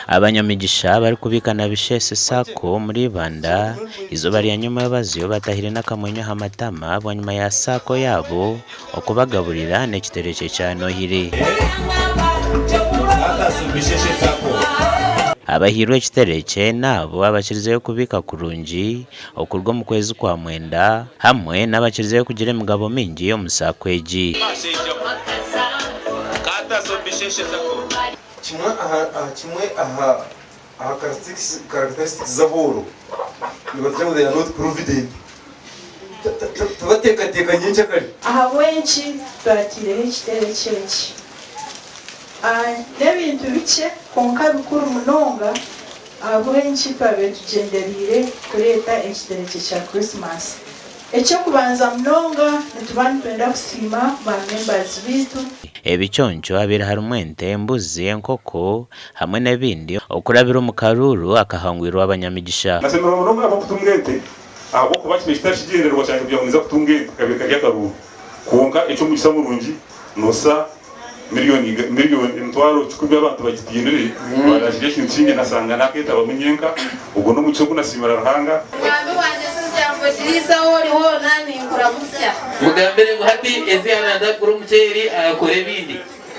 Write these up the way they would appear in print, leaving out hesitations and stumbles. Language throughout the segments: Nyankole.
Abanyamigisha abarikubiika na Bisheshe Sacco omuri Ibanda eizooba rya nyomwebazyo batahire n'akamwenyo aha matama bwanyima ya Sacco yaabo okubagaburira n'ekiterekye kya Nohiri. Abahairwe ekiterekye n'abo abakirizeyo kubiika kurungi okuruga omu kwezi kwa mwenda hamwe n'abakirizeyo kugira emigabo mingi omu Sacco egi. Kimwe aha kimwe aha aha characteristics z'abooro nibagira ngu they are not provident. Tibateekateeka nyenkyakare. Ahabw'enki twataireho ekiterekye eki? N'ebintu bikye kwonka bikuru munonga ahabw'enki twabaire tugyendereire kureeta ekiterekye kya Krisimaasi. Eky'okubanza munonga nituba nitwenda kusiima ba members baitu. Ebiconco habaire harimu ente, embuzi, enkoko hamwe n'ebindi okurabira omu karuuru akahangwirwe abanyamigisha. Nashemererwa munonga ahabw'okutunga ente ahabw'okuba kibaire kitari kigyendererwa kyangye kugira ngu ninza kutunga ente kabaire kari akaruuru kwonka eky'omugisha murungi nosa Miriyoni miriyoni emitwaro kikumi abantu bagitiinire barakirya ekintu kingi nasanga naketabamu nyenka ogwo n'omugisha ogu nasiimira Ruhanga. Mwami wangye Sejjambo Kiriisa ahu ori hoona ninkuramutsya. Mugambire ngu hati ezi yaaba naaza kugura omuceeri akore ebindi.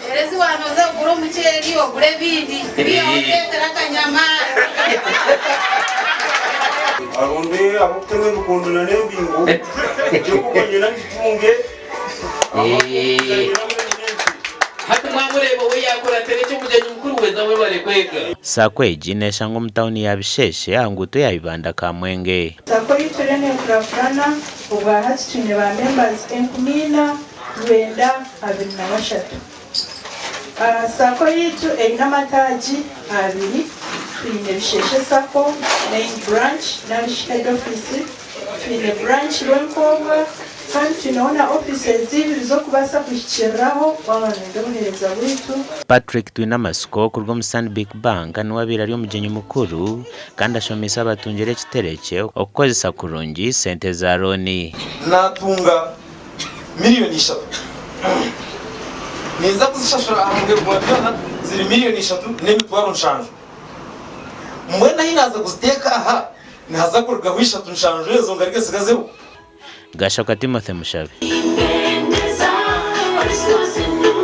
Reero ezi waaba nooza kugura omuceeri ogure ebindi. Kwihaho oteetere akanyama. Aronde ab'okutema emikondo na n'embingo, egyo enkoko nyina ngitunge. Hati mwamureeba we yaakuratira eky'omugyenyi mukuru weza webare kwega. Sacco egi neshangwa omu tauni ya Bisheshe aha nguuto ya Ibanda Kamwenge. Sacco yaitu eriyo nekurakurana, obwahati twine ba members 4923. Sacco yaitu eine amataagi abiri, twine Bisheshe Sacco main branch narishi head office, Twine branch Rwenkobwa kandi twineho na offices ibiri z'okubaasa kuhikiriraho waaba noyenda obuheereza bwaitu. Patrick Twinamatsiko kuruga omu Stanbic Bank niwe abaire ari omugyenyi mukuru kandi ashomeise abatungire ekiterekye okukozesa kurungi sente za looni. Naatunga miriyoni ishatu. Ninza kuzishashura aha muheru gwa byona ziri miriyoni ishatu n'emitwaro nshanju. Mbwenu ahi naaza kuziteeka aha, nihaza kurugaho ishatu nshanju ezo ngaruke ntsigazeho. Gashoka Timothy Mushabe.